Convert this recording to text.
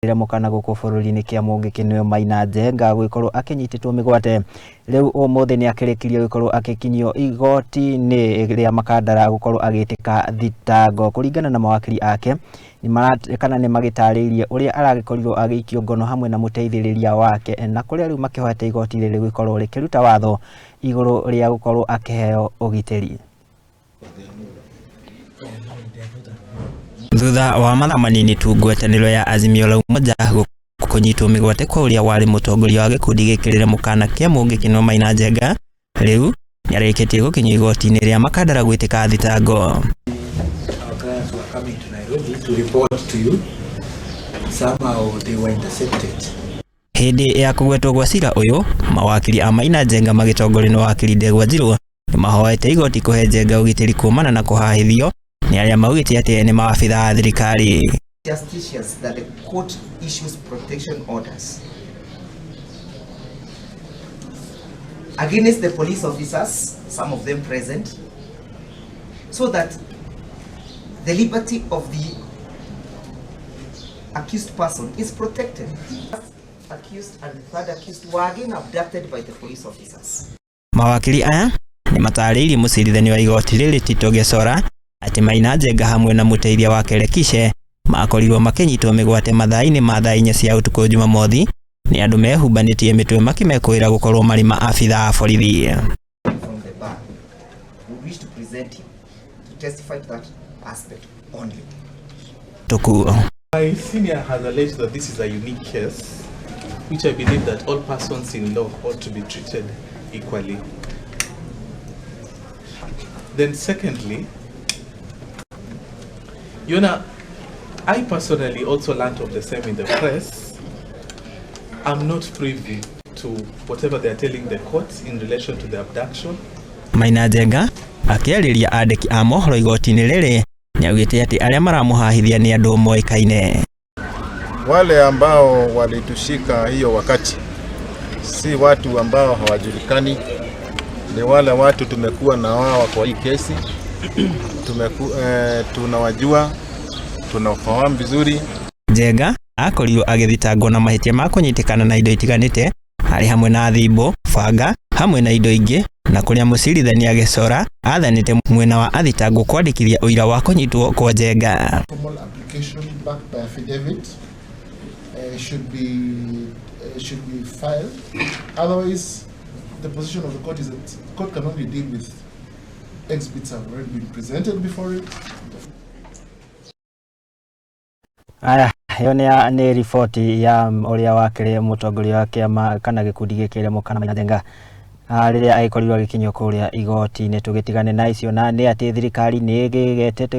Mũkana gũkũ bũrũri-inĩ kĩa Mũngĩkĩ nĩwe Maina Njenga gũgĩkorwo akĩnyitĩtwo mĩgwate. Rĩu ũmũthĩ nĩ akĩrĩkirie gũkorwo agĩkinyio igoti-inĩ rĩa Makandara gũkorwo agĩtĩka thitango. Kũringana na mawakiri ake kana nĩ magĩtarĩirie ũrĩa aragĩkorirwo agĩikio ngono hamwe na mũteithĩrĩria wake, na kũrĩa rĩu makĩhoete igoti rĩrĩ gũkorwo rĩkĩruta watho igũrũ rĩa gũkorwo akĩheo ũgitĩri. Thutha wa mathaa manini tu ngwatanĩro ya Azimio la Umoja kũnyitwo mĩgwate kwa ũrĩa warĩ mũtongoria wa gĩkundi gĩkĩrĩre mũkana kĩa Mũngĩkĩ nĩwe Maina Njenga, rĩu nĩarĩkĩtie gũkinyio igoti-inĩ rĩa Makandara gwĩtĩka thitango. Our clients were coming to Nairobi to report to you. Somehow they were intercepted. Hĩndĩ ya kũgwetwo gwa cira ũyũ, mawakiri a Maina Njenga magĩtongorio nĩ wakiri Ndegwa Njirũ nĩmahoete igoti kũhe Njenga ũgitĩri kumana na kũhahithio nĩ arĩa maugĩte atĩ nĩ maabithaa a thirikari. Justicious that the court issues protection orders against the police officers, some of them present, so that the liberty of the accused person is protected. Accused and the third accused were again abducted by the police officers. Mawakiri aya nĩmatarĩirie mũcirithania wa igoti rĩrĩ Tito Gesora atĩ Maina Njenga hamwe na mũteithia wake Lekishe makorirwo makĩnyitwo mĩgwate mathaa-inĩ ma thaa 4 cia ũtukũ Jumamothi nĩ andũ mehumbanĩtie mĩtwe makĩmekũĩra gũkorwo marĩ maabithaa a borithi. From the bar, we wish to present him to testify to that aspect only. Tuku. My senior has alleged that this is a unique case, which I believe that all persons in law ought to be treated equally. Then secondly, Yona, I personally also learnt of the same in the press. I'm not privy to whatever they are telling the court in relation to the abduction. Maina Njenga akĩarĩria andĩki a mohoro igoti-inĩ rĩrĩ nĩaugĩte atĩ arĩa maramũhahithia nĩ andũ moĩkaine. Wale ambao walitushika hiyo wakati si watu ambao hawajulikani, ni wale watu tumekuwa na wao kwa hii kesi tunawajua, tunafahamu vizuri. Njenga akorirwo agĩthitangwo na mahĩtia ma kũnyitĩkana na indo itiganĩte harĩ hamwe na thimbo, banga hamwe na indo ingĩ, na kũrĩa mũcirithania Gĩcora athanĩte mwena wa athitangwo kwandĩkithia ũira wa kũnyitwo kwa Njenga. Formal application backed by affidavit should be filed. Otherwise, the position of the court is that the court can only deal with exhibits have already been presented before it. Aya, ĩyo nĩ riboti ya ũrĩa wakĩrĩ mũtongoria wa kĩama kana gĩkundi gĩkĩrĩ mũkana Maina Njenga rĩrĩa agĩkorirwo agĩkinyio kũrĩa igoti-inĩ. Tũgĩtigane na icio na nĩ atĩ thirikari nĩ ĩgĩgetete